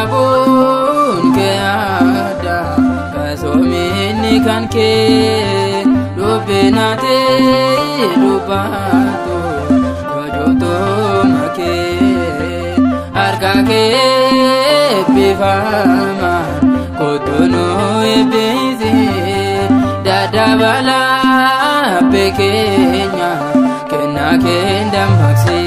Lallabuun kee adda kasoominni kan kee dubbinatee dubbattu jojoottuma kee harka kee eebbifama kottu nu eebbisi daddabalaa beekeenya kennaa kee dammaqsi.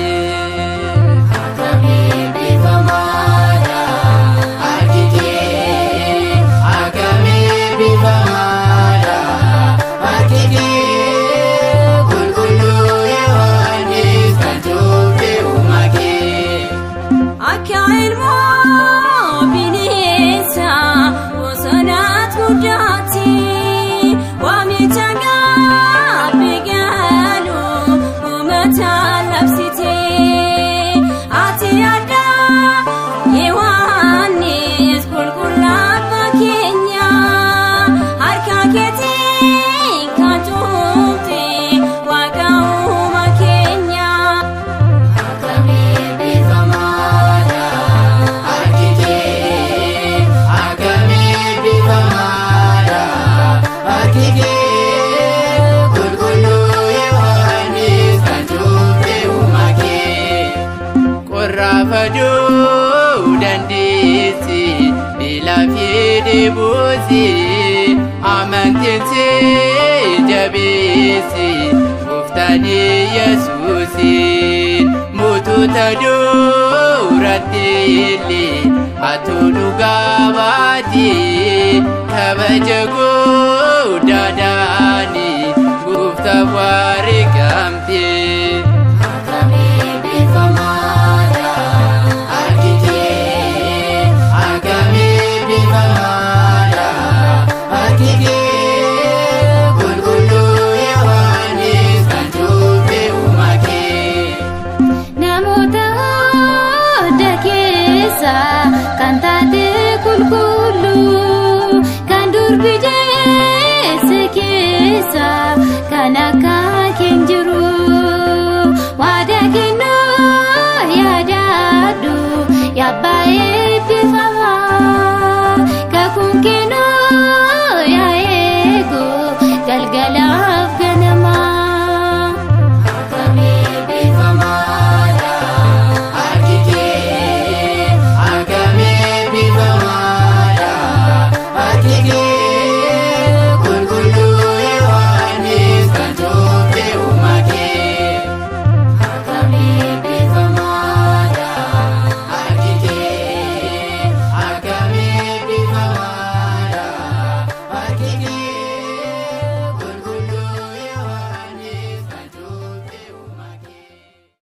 Akka ilmoo bineensa bosonaatti guddaatti waamicha gaaffii galu uummata labsite. Ati adda Yohaannis qulqullaa'aa keenya harka keetiin kan cuuphe waaqa uuma keenya. Qorraafaduu dandeessi beelaa fi dheebuusi amantiin si jabeessi gooftaan Yesuusi mootota duratti illee atu dhugaa baati kabaja guddaadhaani gooftaa wareegamte. Namoota hunda keessa kan taate qulqulluu kan durbi jeesse keessa kan akka